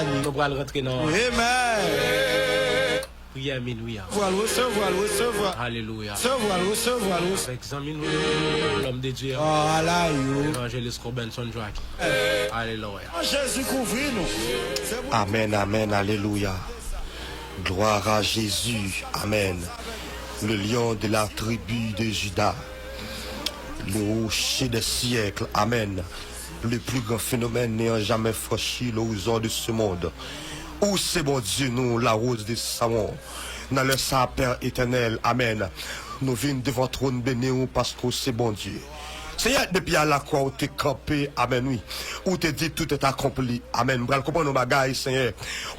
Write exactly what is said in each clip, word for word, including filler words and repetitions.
Nou pral rantre nan Amen. Priyè minwi a. Resevwa l, resevwa l, resevwa l. Alelouya. Resevwa l, resevwa l, resevwa l. Avèk zanmi nou, lòm de Dye, Evanjelis Cobenson Joachim. Alelouya. Jezi kouvri nou. Amen, amen, alelouya. Gloire à Jésus. Amen. Le lion de la tribu de Juda, le rocher des siècles. Amen. Le plus grand phénomène n'ayant jamais franchi l'horizon de ce monde. Ou se Bondye nou, la rose de Saron. Nan lè sa, Pè Etènèl, amèn. Nou vin devan twòn beni w paske w se Bondye. Senyè, depi a lakwa ou te kanpe, amèn, wi. Ou te di, tout est accompli, amèn. M pral konprann yon bagay, Senyè.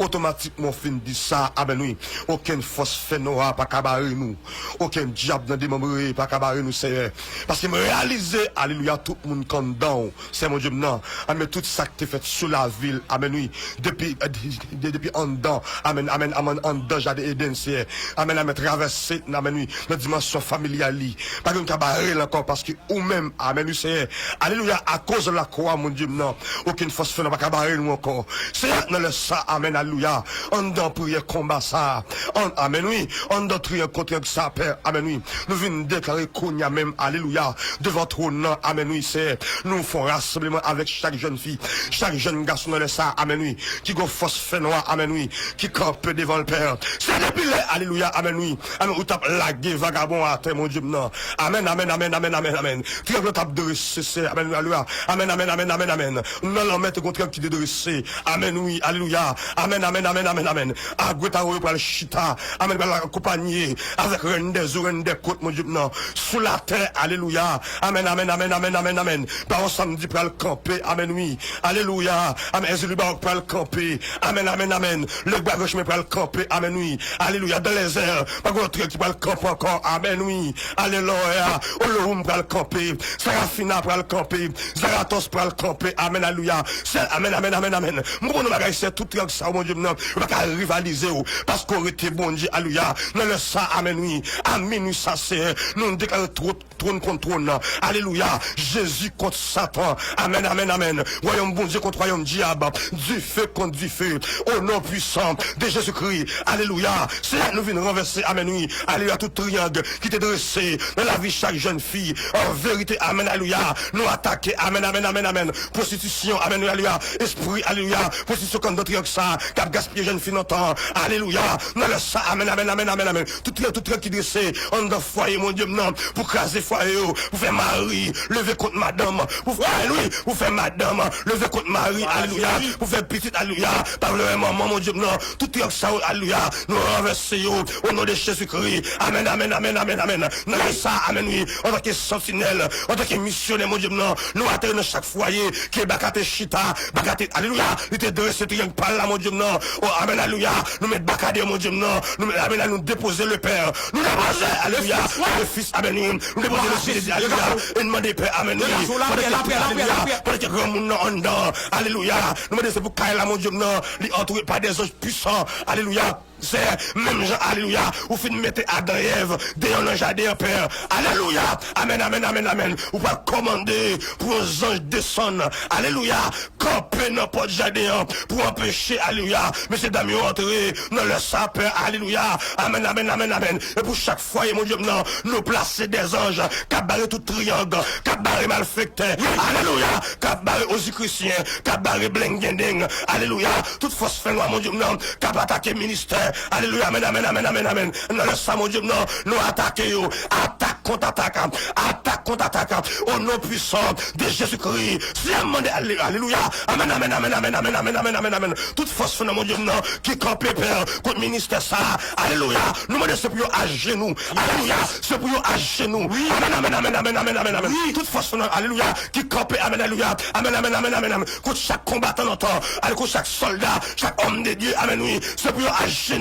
Otomatikman, w fin di sa, amèn, wi. Okenn fòs fènwa pa ka bare nou. Okenn dyab nan demanbre pa ka bare nou, Senyè. Paske m reyalize, alelouya, tout moun k anndan w, Senyè Bondye m nan. Amèn, tout sa k te fèt sou lavi l, amèn, wi. Depi, de- depi anndan, amèn, amèn, amèn, anndan jaden Edenn, Senyè. Amèn, amèn, travèse, amèn, wi, nan dimansyon familyal li. Pa gen moun ka bare l ankò, paske ou menm, amèn, wi, Senyè. Alelouya, akoz lakwa, Bondye m nan, okenn fòs fènwa pa ka bare nou ankò. Senyè, nan lè sa, amèn, alelouya. Anndan priyè konba sa, an, amèn, wi. Anndan triyang kont triyang sa, Pè, amèn, wi. Nou vin deklare kounye a menm, alelouya, devan twòn nan, amèn, wi, Senyè. Nou fè yon rasanbleman avèk chak jèn fi, chak jèn gason nan lè sa, amèn, wi, ki gen fòs fènwa, amèn, wi, ki kanpe devan l, Pè. Se depi lè, alelouya, amèn, wi, amèn, ou t ap lage vagabon atè, Bondye m nan. Amèn, amèn, amèn, amèn, amèn, amèn. Triyang lan t ap drese, Senyè, amèn, alelouya. Amèn, amèn, amèn, amèn, amèn. Nan lanmè, te gen yon triyang ki te drese. Amèn, wi, alelouya. Amèn, amèn, amèn, amèn, amèn. Agwetaro yo pral chita. Amèn, pral akonpanye avèk rèn dè zo, rèn dè kot, Bondye m nan. Sou latè, alelouya. Amèn, amèn, amèn, amèn, amèn, amèn. Bawon Samdi pral kanpe, amèn, wi. Alelouya. Amèn, Ezili Bawon pral kanpe. Amèn, amèn, amèn. Lèg Bwa Granchimen pral kanpe, amèn, wi. Alelouya. Dan lèzè, pa gen lòt ki pral kanpe ankò, amèn, wi. Alelouya. Olohoum pral kanpe. Sarafina pral kanpe. Zaratòs pral kanpe. Amèn, alelouya. Sè, amèn, amèn, amèn, amèn. M konprann yon bagay, sè, tout triyang sa, Bondye m nan, yo pa ka rivalize w. Paske w rete Bondye, alelouya. Nan lè sa, amèn, wi. A minwi sa, Senyè, nou deklare twòn, twòn kont twòn nan. Alelouya. Jezi kont Satan. Amèn, amèn, amèn. Wayòm Bondye kont wayòm dyab. Dife kont dife. O non pwisan de Jezikri. Alelouya. Senyè, nou vin ranvèse, amèn, wi. Alelouya, tout triyang ki te drese nan lavi chak jèn fi. An verite, amèn, alelouya. Nou atake, amèn, amèn, amèn, amèn. Pwostitisyon, amèn, alelouya. Espri, alelouya. Pwostitisyon k anndan triyang sa, k ap gaspiye jèn fi nan tan. Alelouya. Nan lè sa, amèn, amèn, amèn, amèn, amèn. Tout triyang, tout triyang ki drese anndan fwaye, Bondye m nan, pou kraze fwaye yo, pou fè mari leve kont madanm, pou fè, alelouya, pou fè madanm leve kont mari, alelouya, pou fè pitit, alelouya, pa vle wè manman, Bondye m nan, tout triyang sa yo, alelouya, nou ranvèse yo, o non de Jezikri, amèn, amèn, amèn, amèn, amèn, nan lè sa, amèn, wi, antanke santinèl, antanke misyonè, Bondye m nan, nou ateri nan chak fwaye, ke baka te chita, baka te, alelouya, li te drese triyang pa l la, Bondye m nan, o, amèn, alelouya, nou met baka deyò, Bondye m nan, nou met, amèn, nou depoze le Pè, nou depoze, alelouya, le Fis, amèn, wi, nou depoze le Sentespri, alelouya, e n mande Pè, amèn, wi, pandan ke, alelouya, pandan ke granmoun nan anndan, alelouya, nou mande se pou kay la, Bondye m nan, li antoure pa de zanj pwisan, alelouya. Senyè, menm jan, alelouya, ou fin mete Adan e Èv deyò nan jaden an, Pè. Alelouya. Amèn, amèn, amèn, amèn. Ou pral kòmande pou yon zanj desann. Alelouya. Kanpe nan pòt jaden an pou anpeche, alelouya, mesye dam yo antre nan lè sa, Pè. Alelouya. Amèn, amèn, amèn, amèn. E pou chak fwaye, Bondye m nan, nou plase de zanj k ap bare tout triyang, k ap bare malfektè. Alelouya. K ap bare ozikrisyen, k ap bare blengendeng. Alelouya. Tout fòs fènwa, Bondye m nan, k ap atake ministè. Alelouya, amèn, amèn, amèn, amèn, amèn. Nan lè sa, Bondye m nan, nou atake yo. Atak kont atak. Atak kont atak. O non pwisan de Jezikri. Si m mande, ale-, alelouya. Amèn, amèn, amèn, amèn. Tout fòs fènwa, Bondye m nan, ki kanpe, Pè, kont ministè sa. Alelouya. Nou mande se pou yo ajenou. Alelouya. Se pou yo ajenou. Amèn, amèn, amèn, amèn, amèn, amèn, amèn. Tout fòs fènwa, alelouya, ki kanpe, amèn, alelouya. Amèn, amèn, amèn, amèn, amèn. Kont chak konbatan nan tan, ale kont chak sòlda, chak òm de Dye, amèn, wi. Se pou yo ajenou.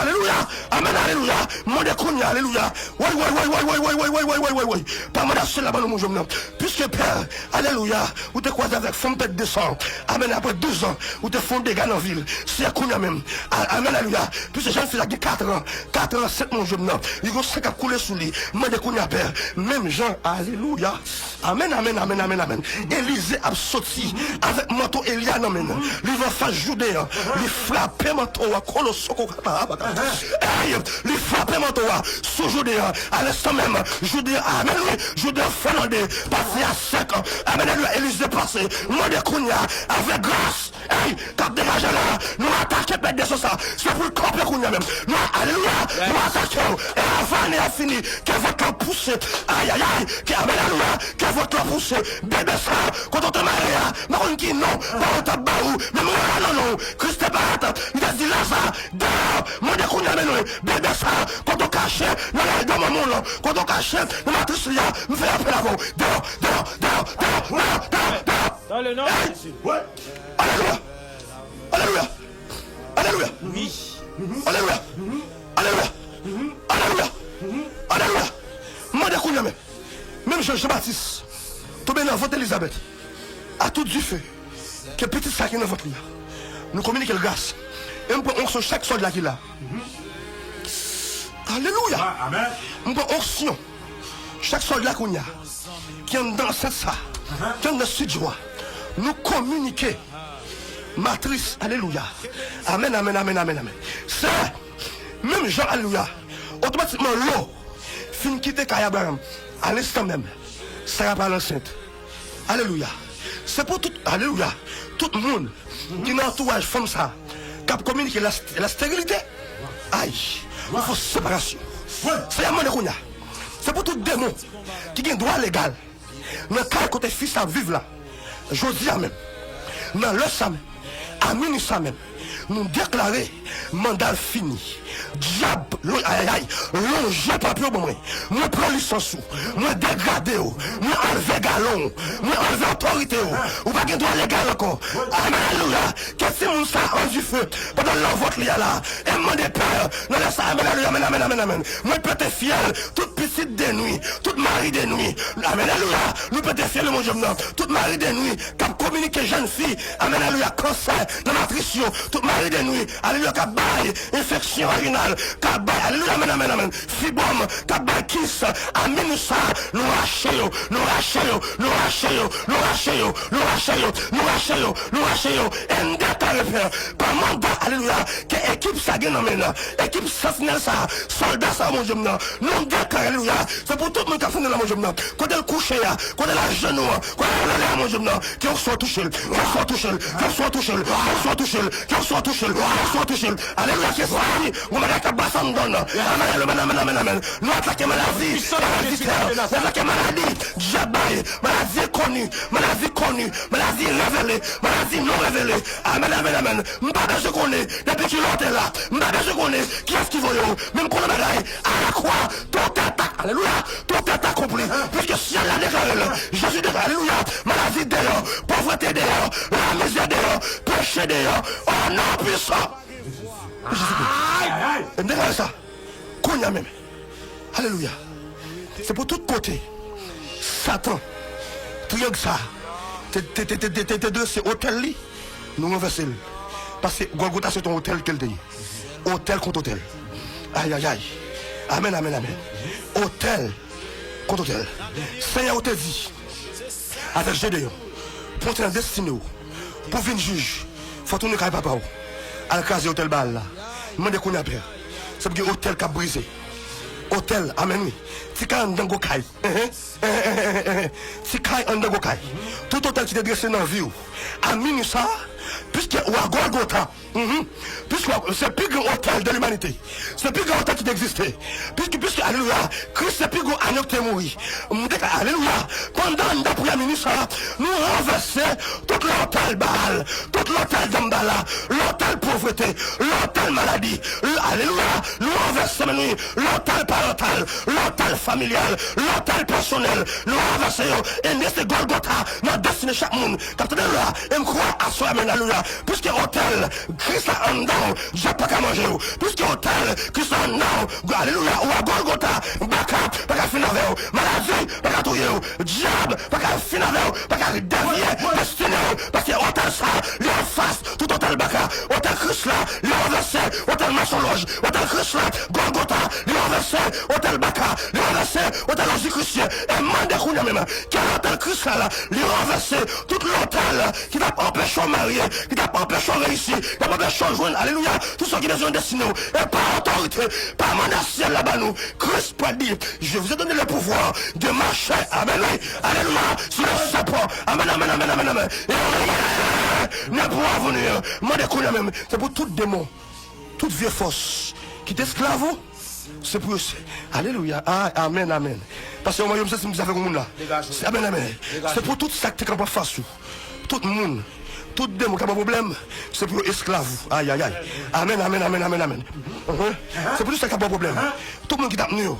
Alelouya. Amèn, alelouya. Mande kounye a, alelouya. Woy, woy, woy. Pa mande a syèl la ban nou, Bondye m nan. Piske, Pè, alelouya, ou te kwaze avèk fanm pèt de san. Amèn, apre douz an, ou te fè yon dega nan vi l. Se kounye a menm. A-, amèn, alelouya. Piske jèn fi la gen kat an. Kat an ansent, Bondye m nan. Li gen san k ap koule sou li. Mande kounye a, Pè. Menm jan, alelouya. Amèn, amèn, amèn, amèn, amèn. Elize ap soti avèk manto Eli a nan men l. Li rive anfas Jide an. Li frape manto a, kolo soko kata abaka. Ey, li frape manto a sou Jide an. Alenstan menm, Jide an, amèn, wi. Jide an flanbe, pase a sèk. Amèn, alelouya. Elize pase. Mande kounye a, avèk gras. Ey, k ap degaje la, nou atake pèt de san sa. Se pou l kanpe kounye a menm. Nou, alelouya, nou atake w. E avan ane a fini, ke vant lan pouse. Ayayay, ke, amèn, alelouya, ke vant lan pouse. Bebe sa, kote w te mare a, m pa konn ki non, pa ou t ap ba ou, men m rele non non. Kris te parèt, li te di Laza, deyò, mande kounye a, men non, bebe sa, kote w kache, nan lè de manman w lan, kote w kache, nan matris li a, m fè apèl avè w. Deyò, deyò, deyò, deyò, deyò, deyò, deyò. Dans le nom de Jésus. Alelouya! Alelouya! Alelouya! Alelouya! Alelouya! Alelouya! Mande kounye a menm. Menm jan Jan Batis tonbe nan vant Elizabèt, a tout dife, ke pitit sa ki nan vant li a, nou kominike l gras. E m pran onksyon chak sòlda ki la. Alelouya! Amèn. M pran onksyon chak sòlda kounye a ki anndan ansent sa, ki anndan estidyo a, nou kominike matris, alelouya. Amèn, amèn, amèn, amèn, amèn. Se menm jan, alelouya, otomatikman Lo fin kite kay Abraram, alenstan menm, Sara pral ansent. Alelouya. Se pou tout, alelouya, tout moun ki nan antouraj fanm sa, k ap kominike la, la sterilite. Ay, il faut séparation. Seyè mande kounye a. Se pou tout demon ki gen dwa legal nan kay kote fi sa ap viv la. Jodi a menm, nan lè sa menm, a mini sa menm, nou deklare manda l fini. Dyab, lo-, ayayay, lonje papye w ban mwen. Mwen pran lisans ou. Mwen degrade w. Mwen anlve galon w. Mwen anlve otorite w. Ou pa gen dwa legal ankò. Alelouya. Ke timoun sa an dife pandan l nan vant li a la. E m mande Pè, nan lè sa, amèn, alelouya, amèn, amèn, amèn, amèn. Mwen pete fyèl, tout pitit de nwi, tout mari de nwi. Amèn, alelouya. Nou pete fyèl, Bondye m nan. Tout mari de nwi k ap kominike jèn fi, amèn, alelouya, kansè nan matris yo. Tout mari de nwi, alelouya, k ap bay enfeksyon vajinal, k ap bay, alelouya, amèn, amèn, amèn, fibwòm, k ap bay kis, amèn, nou sa, nou rache yo, nou rache yo, nou rache yo, nou rache yo, nou rache yo, nou rache yo, nou rache yo. E m deklare, Pè, pa manda, alelouya, ke ekip sa gen nan men l, ekip santinèl sa, sòlda sa, Bondye m nan, nou deklare, alelouya, se pou tout moun k ap santi l la, Bondye m nan, kote l kouche a, kote l ajenou an, kote l anlè a, Bondye m nan, ke onksyon touche l, ke onksyon touche l, ke onksyon touche l, ke onksyon touche l, ke onksyon touche l, ke onksyon touche l. Alelouya, ke espri, gon bagay k ap bas anndan l. Amèn, amèn, amèn, amèn, amèn. Nou atake maladi ereditè, nou atake maladi dyab bay, maladi enkoni, maladi koni, maladi revele, maladi non revele. Amèn, amèn, amèn. M pa bezwen konnen depi ki lè w te la. M pa bezwen konnen kiyès ki voye w. Men m konnen bagay, à la croix, tout est ac-, alelouya, tout est accompli. Piske syèl la deklare l. Jezi deklare, alelouya. Maladi deyò, povrete deyò, lamizè deyò, peche deyò. O non pwisan de Jezikri. E m deklare sa kounye a menm. Alelouya. Se pou tout kote Satan, triyang sa, te, te, te drese otèl li, nou ranvèse l. Paske Gòlgota se te yon otèl ke l te ye. Otèl kont otèl. Ayayay. Amèn, amèn, amèn. Otèl kont otèl. Senyè ou te di avèk Jedeyon, pou w te nan destine w, pou w vin jij, fò w tounen kay papa w. Al kraze otèl Baal la. Mande kounye a, Pè. Se pou gen otèl k ap brize. Otèl, amèn, wi. Ti kay anndan gwo kay. Ti kay anndan gwo kay. Tout otèl ki te drese nan vi w, a mini sa, piske w a Gòlgota. Mhm. Piske se pi gran otèl de limanite. Se pi gran otèl ki te egziste. Piske, piske, alelouya, Kris se pi gwo agno ki te mouri. M deklare, alelouya, pandan n ap priyè mini sa, nou ranvèse tout lotèl Baal, tout lotèl Danmbala, lotèl povrete, lotèl maladi, l-, Alelouya. Nou ranvèse, mezanmi, lòtèl parantal, lòtèl familyal, lòtèl pèsonèl. Nou ranvèse yo. E men se Gòlgota nan destine chak moun k ap tande la. E m kwè aswè a, men alelouya. Piske otèl Kris la anndan w, dyab pa ka manje w. Piske otèl Kris la anndan w, alelouya, ou a Gòlgota, baka pa ka fin avè w. Maladi pa ka touye w. Dyab pa ka fin avè w, pa ka devye destine w. Paske otèl sa, li anfas tout otèl baka. Otèl Kris la, li ranvèse otèl masonlòj. Otèl Kris la, Gòlgota, li ranvèse otèl baka. Li ranvèse otèl Jezikrisyen. E mande kounye a menm, ke lotèl Kris la, la, li ranvèse tout lotèl ki t ap anpeche w marye, ki t ap anpeche w reyisi, ki t ap anpeche w jwenn, alelouya, tout sa ki bezwen destine w. E pa otorite, pa manda syèl la ba nou, Kris pral di, je vous ai donné le pouvoir de marcher, amen, wi, alelouya, sur le serpent, amen, amen, amen, amen, amen. E rien ne pourra vous nuire. Mande kounye a menm, se pou tout demon, tout vye fòs ki te esklav ou, se pou yo se. Alelouya. A, amen, amen. Pastè, mwen, yo, m santi m di sa avèk moun la. Se, amen, amen. Se pou tout sa ki te kanpe anfas ou. Tout moun, tout demon ki ap ba w pwoblèm, se pou yo esklav ou. Ay, ay, ay. Amen, amen, amen, amen, amen. Mhm. Se pou tout sa ki ap ba w pwoblèm. Tout moun ki t ap nwi w.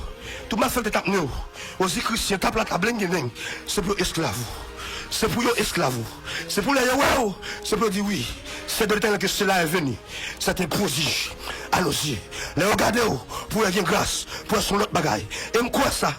Tout malfektè ki t ap nwi w. Ozi Krisyen, tap la, tap lengedeng. Se pou yo esklav ou. Se pou yo esklav ou. Se pou lè yo wè w, se pou yo di wi. C'est de l'Éternel que cela est venu. C'est un prodige à nos yeux. Lè yo gade w, pou yo gen gras, pou yo se yon lòt bagay. E m kwè sa,